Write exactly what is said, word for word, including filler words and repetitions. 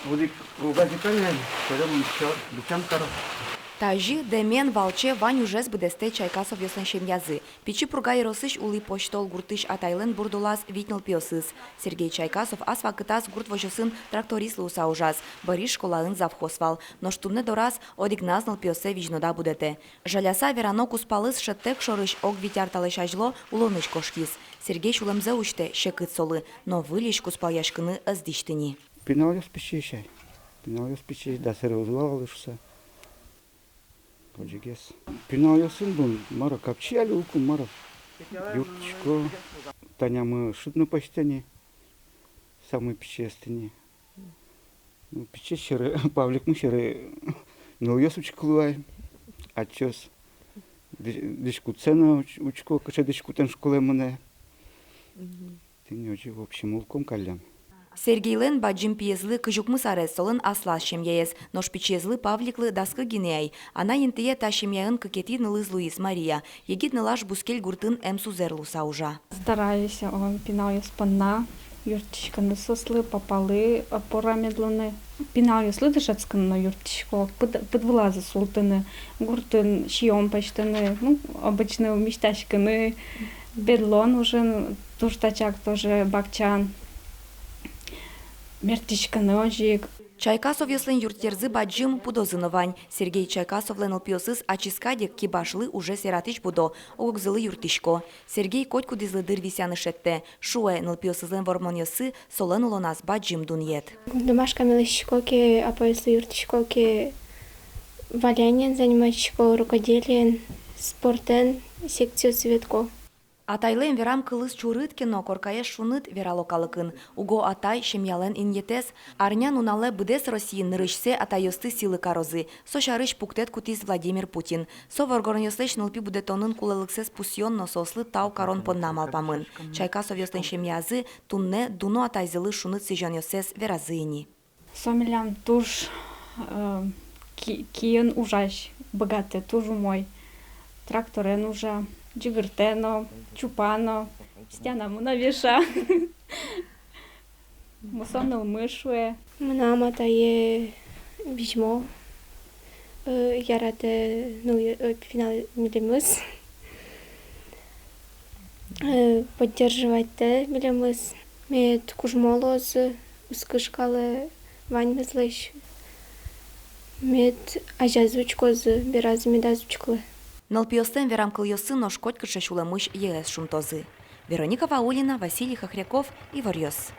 Одӥг ругазы каллен, сэрем ещё бичам каро. Тазьы дэмен, валче вань ужез быдэстэ Чайкасовъёслэн семьязы. Пичи Пурга ёросысь Улӥ Пӧзьтол гуртысь атайлэн бурдулаз вить нылпиосыз. Сергей Чайкасов ас вакытаз гурт возёсын тракторист луыса ужаз, бӧрысь школаын завхоз вал. Нош туннэ дораз одӥгназ нылпиоссэ визьнода будэтэ. Жаляса верано, кузпалыз шӧдтэк шорысь ог вить ар талэсь азьло улонысь кошкиз. Сергей сюлэмзэ усьтэ, секыт солы, но выльысь кузпалъяськыны ӧз дӥсьты ни. Пиналъёс пичиесь ай. Пиналъёс пичиесь, дас ар ӧз вал али шуса. Озьыгес. Пиналъёсын бон мар-а, капчи али уку, мар-а. Юрттӥсько. Танямы шуд но пӧзьтэ ни. Самой пичиез тӥни. Ну, пичи сьӧры, Павликмы сьӧры нылъёс учкыло ай. Ачиос дӥ-, дӥськутсэ но уч-, учко, кыӵе дӥськутэн школае мынэ. Тӥни озьы, в общем, улком каллен. Сергейлэн бадӟым пиезлы кызь укмыс арес, солэн аслаз семьяез, нош пичиезлы, Павликлы, дас кык гинэ ай. Анай интые та семьяын кыкетӥ нылыз луиз Мария. Егит нылаш бускель гуртын эмсузэр луыса ужа. Стараюсь, о, пиналъёс понна юрттӥськыны соослы, папалы опора мед луыны. Пиналъёслы дышетскыны но юрттӥсько, пыд-, пыд вылазы султыны. Гуртын сиён пӧзьтыны, ну, обычно мисьтаськыны, бедлон ужын, туж тачак тоже бакчан. Мерттӥськыны озьы ик. Чайкасовъёслэн юртъерзы бадӟым, пудозы но вань. Сергей Чайкасовлэн нылпиосыз ачиз кадь ик кибашлы, ужез яратӥсь будо, ог-огзылы юрттӥсько. Сергей котькудӥзлы дыр висъяны шедьтэ. Шуэ, нылпиосызлэн вормонъёссы солэн улоназ бадӟым дунъет. Домашкаме лэсьтӥсько ке, апайёслы юрттӥсько ке, валянен заниматьсько, рукоделиен, спортэн секциосы ветлӥсько. Атайлэн верам кылыз чурыт ке но, коркаез шуныт, верало калыкын. Уго атай — семьялэн инъетэз. Арнянуналэ быдэс Россиын нырысьсэ атайёсты сӥлы карозы. Со сярысь пуктэт кутӥз Владимир Путин. Со воргоронъёслэсь нылпи будэтонын кулэлыксэс пусъён но соослы тау карон понна малпамын. Чайкасовъёслэн семьязы туннэ дуно атайзылы шуныт сӥзёнъёссэс веразы ини. Со милям туж, э, ки-, киын ужась, быгатэ, туж умой. Тракторен ужа, ӟыгыртэ но, чупа но, стенамы но веша. Мусо нылмы, шуэ. Мынам атае визьмо, э, яратэ, ну, э, пинал милемыз. Э, поддерживать тэ милемыз. Мед кужмо луозы, уз кышкалэ ваньмызлэсь. Мед азязы учкозы, беразы медаз учкылэ. Нылпиослэн верам кылъёссы нош котькыӵе сюлэмысь йӧэз шунтозы. Вероника Ваулина, Василий Хохряков, «Иворъёс».